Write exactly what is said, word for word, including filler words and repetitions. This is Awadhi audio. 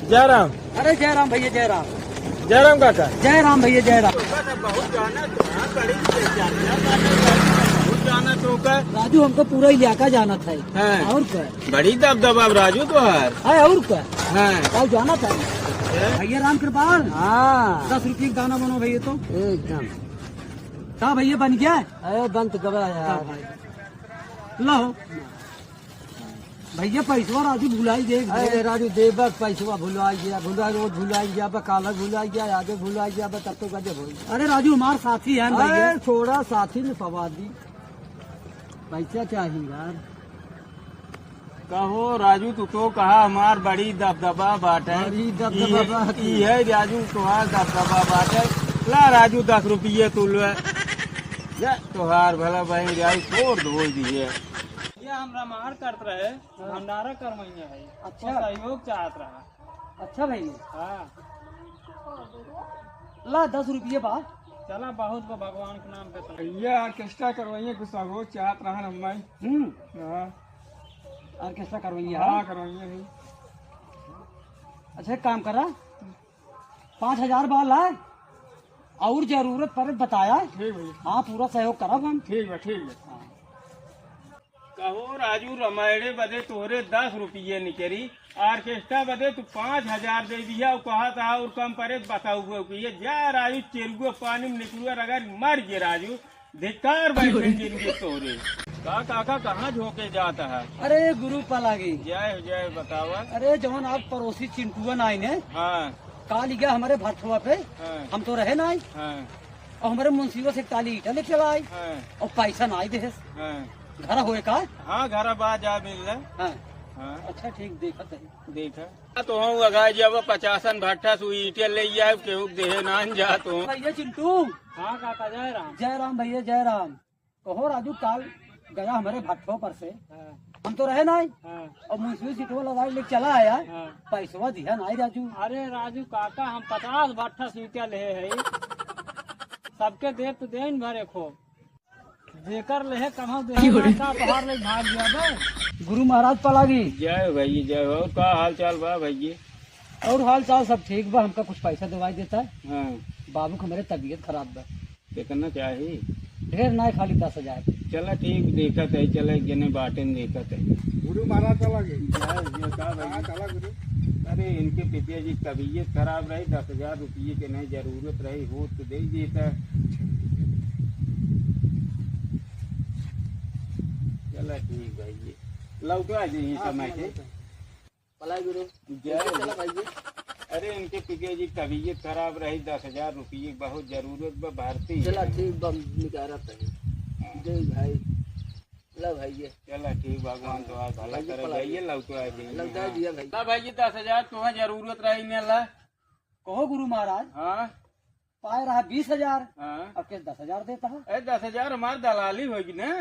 जय राम। अरे जय राम भैया, जय राम। जय राम काका। जय राम भैया, जय राम। बहुत जाना तो है, बड़ी चर्चा में बाटे, बहुत जाना तो का। राजू, हमको पूरा इलाका जानत है। हाँ। और का? बड़ी दबदबा राजू तोहार। है और का? हाँ। कल जाना था। हैं? भैया राम कृपाल। हाँ। दस रुपये का दाना बनो भैया तो। एकदम। का भैया बन गया? अरे बन तो गवा यार। हाँ भाई। लो। भैया पैसवा राजू भुलाई दे। अरे राजू देबा पैसवा भुलाई गया, भुलाई रोज भुलाई गया, बा काला भुलाई गया, आगे भुलाई गया, बा तब तो गजब होई। अरे राजू हमार साथी है भैया। अरे छोड़ा साथी में सवादी। पैसा चाहिए यार। कहो राजू, तू तो कहा हमार बड़ी दबदबा बाटे। बड़ी दबदबा ई, बाटे। ई है राजू, तोहार दबदबा बाटे। ला राजू, दस रुपये तू ले। जा, तोहार भला बहन जाई, छोड़ दो दिए। ये हम रामायण करत रहे, हाँ। भंडारा करवैया है। अच्छा। तो सहयोग चाहत रहा। अच्छा भैया। हाँ। ला, दस रुपये बा। चला, बहुत बा भगवान के नाम पे तो। भैया, ऑर्केस्ट्रा करवैया, कुछ सहयोग चाहत रहा हम भाई। हम्म। हाँ। ऑर्केस्ट्रा करवैया, हाँ, हाँ? करवैया है। अच्छा, एक काम करा, पाँच हजार बा ला, और जरूरत पड़े बताया। ठीक भैया। हाँ, पूरा सहयोग करब हम। ठीक बा, ठीक बा। हाँ। कहो राजू, रामायणे बदे तोहरे दस रुपये निकरी, ऑर्केस्ट्रा बदे तू पाँच हजार दे दिया, और कहा था और कम पड़े बताऊ कि ये जा राजू, चेरुआ पानी में निकलुआ रगड़ मर गए राजू। धिक्कार बैठे जिनके तोरे। का काका, कहाँ झोंके जाता है? अरे गुरु पलागी। जय हो, जय हो, बतावा। अरे जवन आप पड़ोसी चिंटुआ नाई ने, हाँ। काल गया हमारे भट्ठवा पे, हाँ। हम तो रहे नाई। हाँ। और हमारे मुंशीवा से ताली ईटा ले चला आई। हाँ। और पैसा नाई देहे। हाँ। घर होए का? हाँ, घर बा जा मिल ले। हाँ। हाँ। अच्छा ठीक, देखत है। देखा। तो हम अगा जब पचासन भट्ठा सु ईटे ले जाए, केहू देहे ना जा तो। भैया चिंटू। हाँ काका, जय राम। जय राम भैया, जय राम। कहो राजू, काल गया हमारे भट्ठो पर से। हाँ। हम तो रहे नाई। हाँ। और मुंशी सिटवा लगा ले चला आया। हाँ। पैसवा दिया नाई राजू। अरे राजू काका, हम पचास भट्ठा सीटा ले है, सबके दे तो देन भरे खो। जेकर लेहे कमाओ देहे ना का तोहार ले भाग गया बे। गुरु महाराज पलागी। जय हो भैया, जय हो। और का हाल चाल बा भैया? और हाल चाल सब ठीक बा, हमका कुछ पैसा दिवाई देता। हाँ। बाबू के मेरे तबीयत खराब बा। कितना चाही? ढेर ना, खाली दस हजार। चला ठीक, देखत है, चला एक जने बाटेन देखत है। गुरु महाराज पलागी। जय हो, जय हो, का भैया? हाँ, चला गुरु। अरे इनके पितिया जी तबीयत खराब रही, दस हजार रुपये के नहीं जरूरत रही, हो तो दे देता। चला ठीक भाई, ये लौटवा दे ये हाँ, समय हाँ, के। लौटवा। भलाई गुरु। जय गुरु। चला भाई ये। अरे इनके पितिया जी तबीयत खराब रही, दस हजार रुपये बहुत जरूरत बा, भर्ती चला है। ठीक बा, निकारत है। हाँ। दे भाई। ला भाई ये। चला ठीक, भगवान हाँ, तोहार भला भाई करे पलागी। भैया, लौटवा दे। लौटा हाँ। दिया भाई। ला भाई, दस हजार तोहार जरूरत रही ने ला। कहो गुरु महाराज। हाँ। पाए रहा बीस हजार। हाँ। अब के दस हजार देता है? ए, दस हजार हमार दलाली होगी ना।